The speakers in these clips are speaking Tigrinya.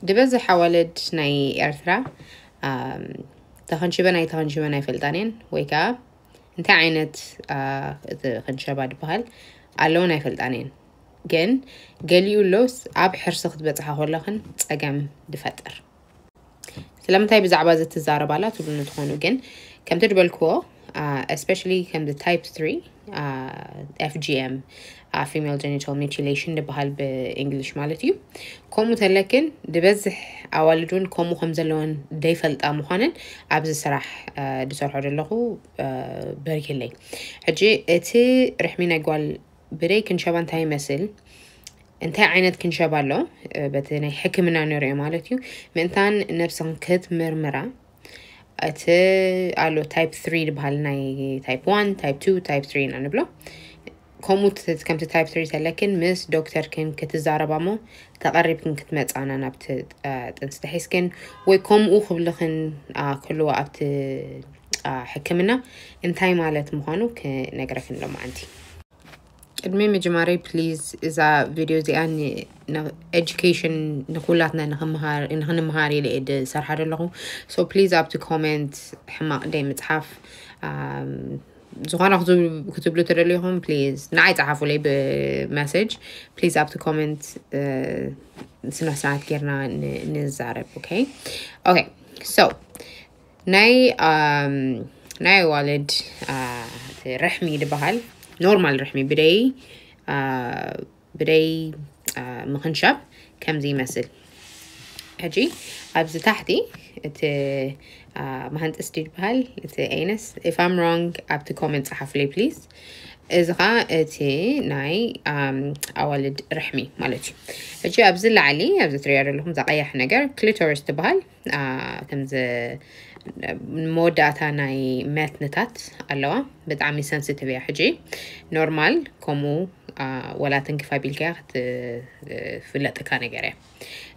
ዝበዝሕ ኣዋልድ ናይ ኤርትራ ተኸንሽበን ኣይተኸንሽበን ኣይፈልጣን እየን፣ ወይ ከዓ እንታይ ዓይነት እቲ ክንሸባ ዝበሃል ኣለውን ኣይፈልጣን እየን። ግን ገሊኡ ኣሎስ ኣብ ሕርሲ ክትበፅሓ ከለኽን ፀገም ዝፈጥር። ስለምንታይ ብዛዕባ እዚ ትዛረባላ ትብሉ እንትኾኑ ግን፣ ከምቲ ዝበልክዎ፣ especially ከምዚ type three FGM፣ female genital mutilation ዝበሃል ብእንግሊሽ ማለት እዩ። ከምኡ ተለክን ዝበዝሕ ኣዋልድ እውን ከምኡ ከም ዘለወን ደይፈልጣ ምዃነን ኣብዚ ስራሕ ዝሰርሖ ዘለኹ በሪህለይ። ሕጂ እቲ ርሕሚ ናይ ጓል ብደይ ክንሸባ እንታይ ይመስል፣ እንታይ ዓይነት ክንሸባ ኣሎ፣ በቲ ናይ ሕክምና ንሪኦ ማለት እዩ። ምእንታን ነብስኽን ክትምርምራ፣ እቲ ኣሎ type three ዝበሃል፣ ናይ type one፣ type two፣ type three ኢና ንብሎ። ከምኡ ከምቲ type three ተለክን ምስ ዶክተርክን ክትዛረባ እሞ ተቐሪብክን ክትመፃና ናብቲ ጥንሲ ተሒዝክን ወይ ከምኡ ክብልኽን ክልዎ ኣብቲ ሕክምና እንታይ ማለት ምዃኑ ክነግረክን ሎማዓንቲ። ቅድሚ ምጅማረይ ፕሊዝ እዛ ቪድዮ እዚኣ ኤጁኬሽን ንኩላትና ንክንምሃር ኢለ ዝሰርሓ ዘለኹ። So ፕሊዝ ኣብቲ ኮሜንት ሕማቕ ደይ ምፅሓፍ። ዝኾነ ክትብሉ ተደሊኹም ፕሊዝ ንዓይ ፀሓፉለይ ብመሴጅ ፕሊዝ። ኣብቲ ኮሜንት ስነስርዓት ጌርና ንዛረብ። ኦኬ ኦኬ። So ናይ ናይ ኣዋልድ ርሕሚ ዝበሃል ኖርማል ርሕሚ ብደይ ብደይ ምኽንሻብ ከምዚ ይመስል። ሕጂ ኣብዚ ታሕቲ እቲ መሃንጥስ ድዩ ዝበሃል፣ እቲ ኤነስ፣ if I'm wrong ኣብቲ ኮመንት ፀሓፉለይ ፕሊዝ። እዚ ኸዓ እቲ ናይ ኣዋልድ ርሕሚ ማለት እዩ። ሕጂ ኣብዚ ላዕሊ ኣብዚ ትሪኦ ዘለኹም እዛ ቀያሕ ነገር ክሊቶሪስ ትበሃል። ከምዚ መወዳእታ ናይ መትንታት ኣለዋ፣ ብጣዕሚ ሰንስቲቭ እያ። ሕጂ ኖርማል ከምኡ ወላ ትንክፍ ኣቢልካያ ክትፍለጥካ ነገር እያ።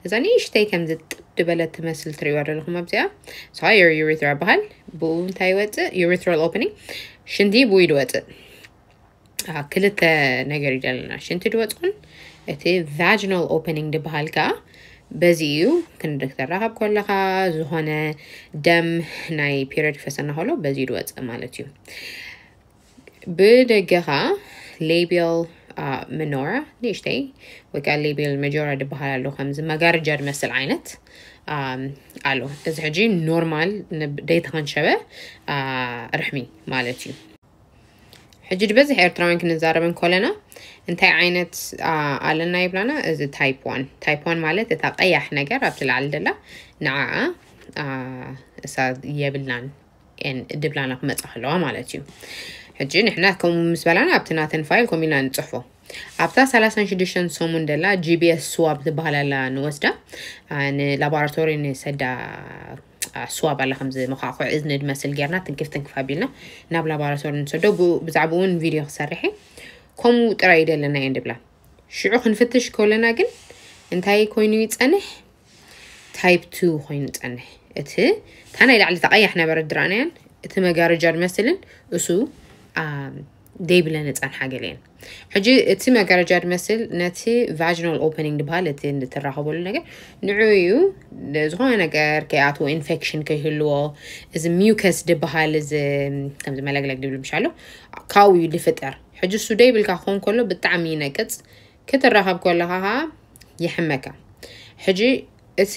እዛ ንእሽተይ ከምዚ ጥብ ዝበለት ትመስል ትሪእዋ ዘለኹም ኣብዚኣ፣ እሳ ዩሪትራ በሃል። ብኡ እንታይ ይወፅእ? Urethral opening፣ ሽንቲ ብኡ ይድወፅእ። ክልተ ነገር እዩ ዘለና፣ ሽንቲ ድወፅን እቲ ቫጂናል ኦፐኒንግ ዝበሃል ከዓ በዚ እዩ። ክንዲ ክትራኸብ ከለኻ ዝኾነ ደም ናይ ፔሪዮድ ክፈሰና ከሎ በዚ ድወፅእ ማለት እዩ። ብደገ ከዓ ሌቢያል መኖራ ንእሽተይ ወይ ከዓ ሌቢያል መጆራ ዝበሃል ኣሎ፣ ከምዚ መጋረጃ ዝመስል ዓይነት ኣሎ። እዚ ሕጂ ኖርማል ደይተኸንሸበ ርሕሚ ማለት እዩ። ሕጂ ዝበዝሕ ኤርትራውያን ክንዛረብ እንከለና እንታይ ዓይነት ኣለና ይብላና? እዚ ታይፕ ዋን። ታይፕ ዋን ማለት እታ ቀያሕ ነገር ኣብቲ ላዕሊ ደላ ንዓኣ እሳ የብልናን ድብላና ክመፃ ከለዋ ማለት እዩ። ሕጂ ንሕና ከምኡ ምስ በላና ኣብቲ ናተን ፋይል ከምኡ ኢልና ንፅሕፎ። ኣብታ ሰላሳን ሽዱሽተን ሰሙን ደላ ጂ ቢ ኤስ ስዋብ ትበሃል ኣላ ንወስዳ፣ ንላቦራቶሪ ንሰዳ ስዋብ ኣላ፣ ከምዚ መኳዕኩዕ እዝኒ ዝመስል ጌርና ትንክፍ ትንክፍ ኣቢልና ናብ ላቦራቶሪ ንሰዶ። ብዛዕባኡ እውን ቪድዮ ክሰርሕ እየ። ከምኡ ጥራይ እዩ ደለና እየን ድብላ። ሽዑ ክንፍትሽ ከለና ግን እንታይ ኮይኑ ይፀንሕ? ታይፕ ቱ ኮይኑ ይፀንሕ። እቲ እታ ናይ ላዕሊ እታ ቀያሕ ነበረት ድረኣናያን እቲ መጋረጃ ዝመስልን እሱ ደይብለን ዝፀንሓ ገለ እየን። ሕጂ እቲ መጋረጃ ዝመስል ነቲ ቫጂናል ኦፐኒንግ ዝበሃል እቲ እንትራኸበሉ ነገር ንዑ እዩ። ዝኾነ ነገር ከይኣትዎ፣ ኢንፌክሽን ከይህልዎ፣ እዚ ሚውከስ ዝበሃል እዚ ከምዚ መለግለግ ድብል ምሻሎ ካብኡ እዩ ዝፍጠር። ሕጂ እሱ ደይብልካ ክኸውን ከሎ ብጣዕሚ ይነቅፅ፣ ክትራኸብ ከለኻ ከዓ ይሕመካ። ሕጂ እቲ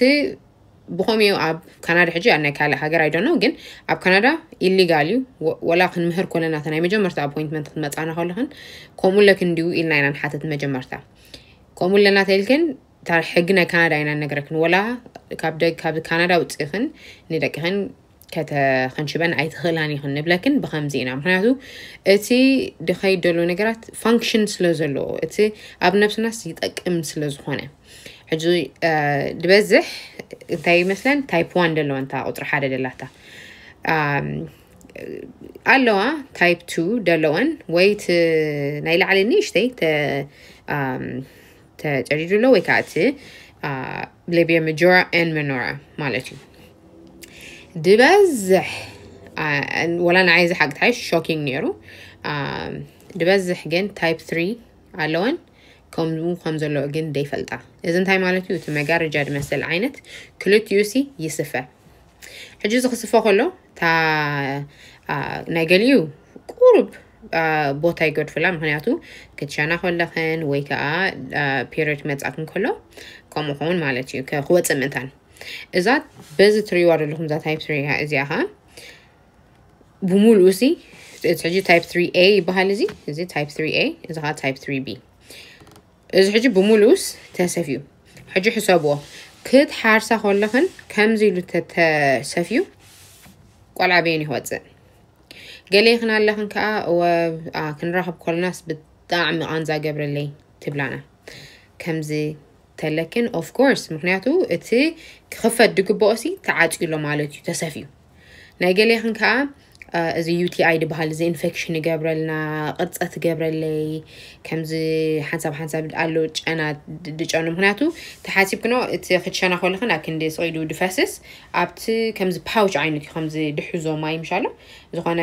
ብኸምኡ ኣብ ካናዳ ሕጂ ኣብ ናይ ካልእ ሃገር ኣይደኖ፣ ግን ኣብ ካናዳ ኢሊጋል እዩ። ወላ ክንምህር ኮለና እታ ናይ መጀመርታ ኣፖይንትመንት ክትመፃና ከለኽን ከምኡ ለክ እንዲሁ ኢልና ኢና ንሓተት መጀመርታ። ከምኡ ኣለና ተልክን እታ ሕጊ ናይ ካናዳ ኢና ነግረክን። ወላ ካብ ደግ ካብ ካናዳ ውፅእኽን ንደቅኽን ከተኸንሽበን ኣይትኽእላን ኢኽን ንብለክን ብኸምዚ ኢና። ምክንያቱ እቲ ድኸይድ ዘሎ ነገራት ፋንክሽን ስለ ዘለዎ፣ እቲ ኣብ ነብስናስ ይጠቅም ስለ ዝኾነ። ሕጂ ድበዝሕ እንታይ ይመስለን ታይፕ ዋን ደለወን እታ ቁፅሪ ሓደ ደላታ ኣለዋ፣ ታይፕ ቱ ደለወን ወይ እቲ ናይ ላዕሊ ንእሽተይ ተጨዲዱ ኣሎ ወይ ከዓ እቲ ሌቢያ መጆራ ን መኖራ ማለት እዩ። ድበዝሕ ወላ ንዓይ እዚ ሓቂ እንታይ ሾኪንግ ነይሩ። ድበዝሕ ግን ታይፕ ትሪ ኣለወን፣ ከምኡ ከም ዘሎ ግን ደይፈልጣ። እዚ እንታይ ማለት እዩ? እቲ መጋረጃ ዝመስል ዓይነት ክልቲኡ ሲ ይስፈ። ሕጂ እዚ ክስፈ ከሎ እታ ናይ ገሊኡ ቁሩብ ቦታ ይገድፍላ። ምክንያቱ ክትሸና ከለኽን ወይ ከዓ ፔሪድ መፃክን ከሎ ከምኡ ኸውን ማለት እዩ። ክወፅእ ምእንታን እዛ በዚ ትሪዋ ዘለኹም እዛ ታይፕ ትሪ እዚኣ ከዓ ብምሉኡ ሲ ሕጂ ታይፕ ትሪ ኤ ይበሃል። እዚ እዚ ታይፕ ትሪ ኤ፣ እዚ ከዓ ታይፕ ትሪ ቢ። እዚ ሕጂ ብምሉኡስ ተሰፍዩ። ሕጂ ሕሰብዎ፣ ክትሓርሳ ከለኽን ከምዚ ኢሉ ተተሰፍዩ ቆልዓ በየን ይወፅእ? ገለ ይኽን ኣለኽን ከዓ እወ ክንራኸብ ኮልናስ ብጣዕሚ ቃንዛ ገብረለይ ትብላና። ከምዚ ተለክን ኦፍ ኮርስ፣ ምክንያቱ እቲ ክኽፈት ድግብኦ ሲ ተዓፅዩ ኣሎ ማለት እዩ፣ ተሰፍዩ። ናይ ገሌኽን ከዓ እዚ ዩ ቲ ኣይ ዝበሃል እዚ ኢንፌክሽን ይገብረልና፣ ቅርፀት ይገብረለይ፣ ከምዚ ሓንሳብ ሓንሳብ ኣሎ ጨና ድጨኑ። ምክንያቱ ተሓሲብክኖ እቲ ክትሸና ከለኽን ኣብ ክንዲ ስቕ ኢሉ ድፈስስ ኣብቲ ከምዚ ፓውች ዓይነት እዩ፣ ከምዚ ድሕዞ ማይ ምሻሎ ዝኾነ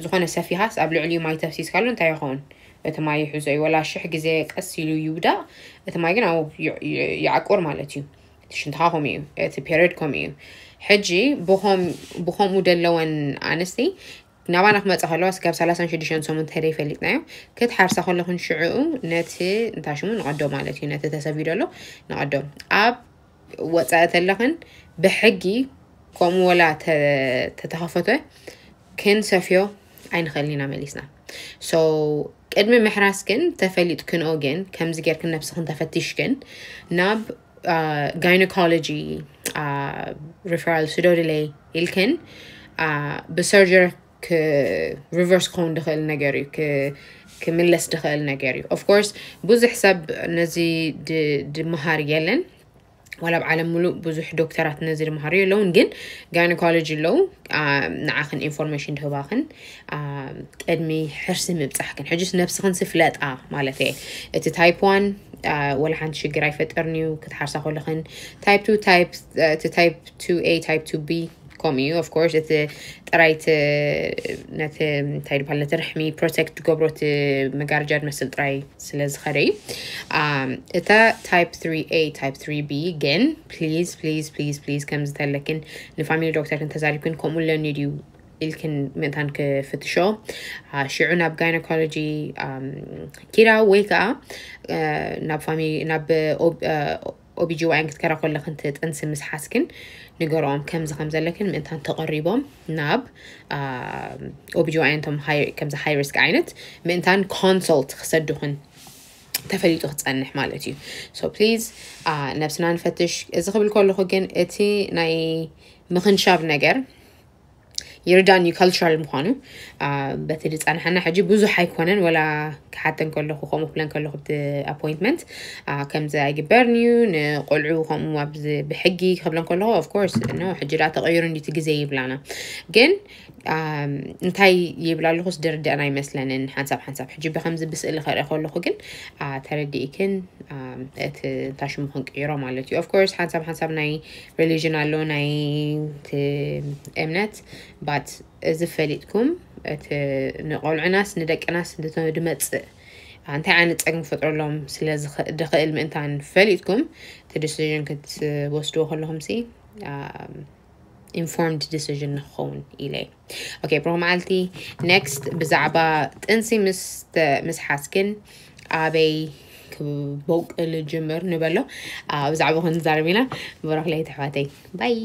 ዝኾነ ሰፊኻስ ኣብ ልዕሊኡ ማይ ተፍሲስካሉ እንታይ ይኸውን? እቲ ማይ ይሕዞ እዩ፣ ወላ ሽሕ ግዜ ቀስ ኢሉ ይውዳቕ፣ እቲ ማይ ግን ኣብኡ ይዓቁር ማለት እዩ። እቲ ሽንትኻ ከምኡ እዩ፣ እቲ ፔሪድ ከምኡ እዩ። ሕጂ ብኸምኡ ደለወን ኣንስቲ ናባና ክመፃ ከለዋ ስጋብ ሰላሳን ሽዱሽተን ሰሙን ተደይ ፈሊጥናዮ ክትሓርሳ ከለኹን ሽዕኡ ነቲ እንታይ ሽሙ ንቐዶ ማለት እዩ፣ ነቲ ተሰብዩ ደሎ ንቐዶ ኣብ ወፃኢ ተለኽን ብሕጊ ከምኡ ወላ ተተኸፈተ ክንሰፍዮ ኣይንኽእልን ኢና መሊስና። ሶ ቅድሚ ምሕራስ ግን ተፈሊጥክንኦ ግን ከምዚ ጌርክን ነብስኽን ተፈቲሽክን ናብ ጋይኖኮሎጂ ሪፈራል ስደዱለይ ኢልክን ብሰርጀሪ ሪቨርስ ክኸውን ድኽእል ነገር እዩ፣ ክምለስ ድኽእል ነገር እዩ። ኦፍኮርስ ብዙሕ ሰብ ነዚ ድመሃር የለን፣ ዋላ ኣብ ዓለም ሙሉእ ብዙሕ ዶክተራት ነዚ ድመሃሩ የለውን፣ ግን ጋይኖኮሎጂ ኣለዉ ንዓኽን ኢንፎርሜሽን ድህባኽን ቅድሚ ሕርሲ ምብፃሕክን። ሕጅስ ነብስኽን ስፍለጣ ማለት እየ። እቲ ታይፕ ዋን ወላ ሓንቲ ሽግር ኣይፈጠርን እዩ ክትሓርሳ ከለኽን፣ ታይፕ ቱ እቲ ታይፕ ቱ ኤ ታይፕ ቱ ቢ ከምኡ እዩ። ኦፍኮርስ እቲ ጥራይ ነቲ እንታይ ድባል ነቲ ርሕሚ ፕሮቴክት ገብሮ እቲ መጋረጃ ድመስል ጥራይ ስለ ዝኸደ እዩ። እታ ታይፕ ትሪ ኤ ታይፕ ትሪ ቢ ግን ፕሊዝ ፕሊዝ ፕሊዝ ፕሊዝ ከም ዝተለክን ንፋሚሊ ዶክተር ክንተዛሪብክን ከምኡ ለኒ ድዩ ኢልክን ምእንታን ክፍትሾ ሽዑ ናብ ጋይኖኮሎጂ ኪዳ ወይ ከዓ ናብ ፋሚሊ ናብ ኦቢጂዋይን ክትከራ ከለኽን እቲ ጥንሲ ምስ ሓዝክን ንገርኦም ከምዚ ከም ዘለክን ምእንታን ተቐሪቦም ናብ ኦቢጂዋይን ቶም ከምዚ ሃይ ሪስክ ዓይነት ምእንታን ኮንሶልት ክሰዱኽን ተፈሊጡ ክፀንሕ ማለት እዩ። ሶ ፕሊዝ ነብስና ንፈትሽ። እዚ ክብል ከለኹ ግን እቲ ናይ ምኽንሻብ ነገር ይርዳን እዩ ካልቸራል ምዃኑ በቲ ዝፀንሐና ሕጂ ብዙሕ ኣይኮነን። ወላ ክሓተን ከለኹ ከምኡ ክብለን ከለኹ ብቲ ኣፖይንትመንት ከምዚ ኣይግበርን እዩ ንቆልዑ ከምኡ ኣብዚ ብሕጊ ክብለን ከለኹ ኦፍኮርስ ኖ ሕጂ ዳ ተቐይሩ እንዲቲ ግዜ ይብላና ግን እንታይ ይብላ ኣለኹስ ድርድአን ኣይመስለንን ሓንሳብ ሓንሳብ ሕጂ ብከምዚ ብስእሊ ከርኢ ከለኹ ግን ተረዲእክን እቲ እንታይ ሽሙ ክንቅይሮ ማለት እዩ። ኦፍኮርስ ሓንሳብ ሓንሳብ ናይ ሪሊጅን ኣሎ ናይ እምነት ባት እዚ ፈሊጥኩም እቲ ንቆልዑናስ ንደቅናስ ድመፅእ እንታይ ዓይነት ፀግሚ ክፈጥረሎም ስለ ድኽእል ምእንታን ፈሊጥኩም እቲ ዲሲዥን ክትወስድዎ ከለኹም ሲ ኢንፎርምድ ዲሲዥን ንክኸውን ኢለ። ኦኬ ብሩኽ መዓልቲ። ኔክስት ብዛዕባ ጥንሲ ምስ ምስ ሓስክን ኣበይ ክበውቅል ጅምር ንበሎ ብዛዕባ ክንዛረብ ኢና። ብሩኽ ለይቲ ኣሕዋተይ ባይ።